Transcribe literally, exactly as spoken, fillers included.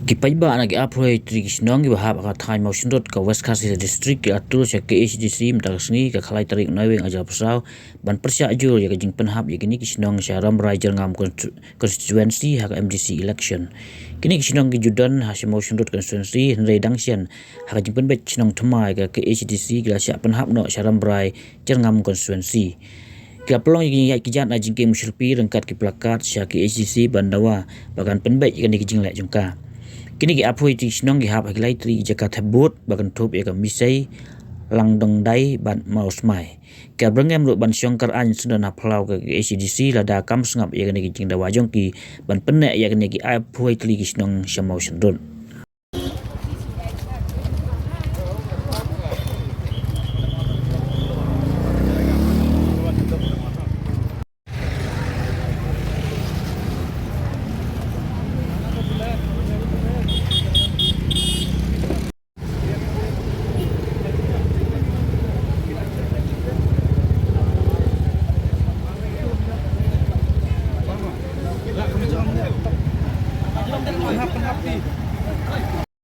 Ki paidbah na ki arphew wei tylli ki shnong kiba hap ha ka thaiñ Mawshynrut ka West Khasi Hills District ki la tur sha K H A D C mynta ka sngi ka khatlai tarik Naiwieng arhajar arphew saw ban pyrshah jur ïa ka jingpynhap ïa kine ki shnong sha Rambrai Jyrngam Constitu-, Constituency ha ka M D C election. Kine ki shnong ki ju don ha sha Mawshynrut Constituency hynrei dang shen ha ka jingpynbeit shnong thymmai ka K H A D C ki la shah pynhap noh sha Rambrai Jyrngam Constituency. Ki la pynlong ïa ki jingïaid ki jat na jingkieng mushyrpi ryngkat ki plakat sha K H A D C ban dawa ba kan pynbeit ïa kane ka jingleh jong ka. Kine ki arphew wei tylli ki shnong ki hap ha ki lai tylli ki jaka thep vote ba kynthup ïa ka Misei, Langdongdai bad Mawsmai. Ki la byrngem ruh ban shong kyraiñ syndon ha phyllaw ka K H A D C lada kam sngap ïa kane ka jingdawa jong ki ban pynneh ïa kine ki arphew wei tylli ki shnong sha Mawshynrut.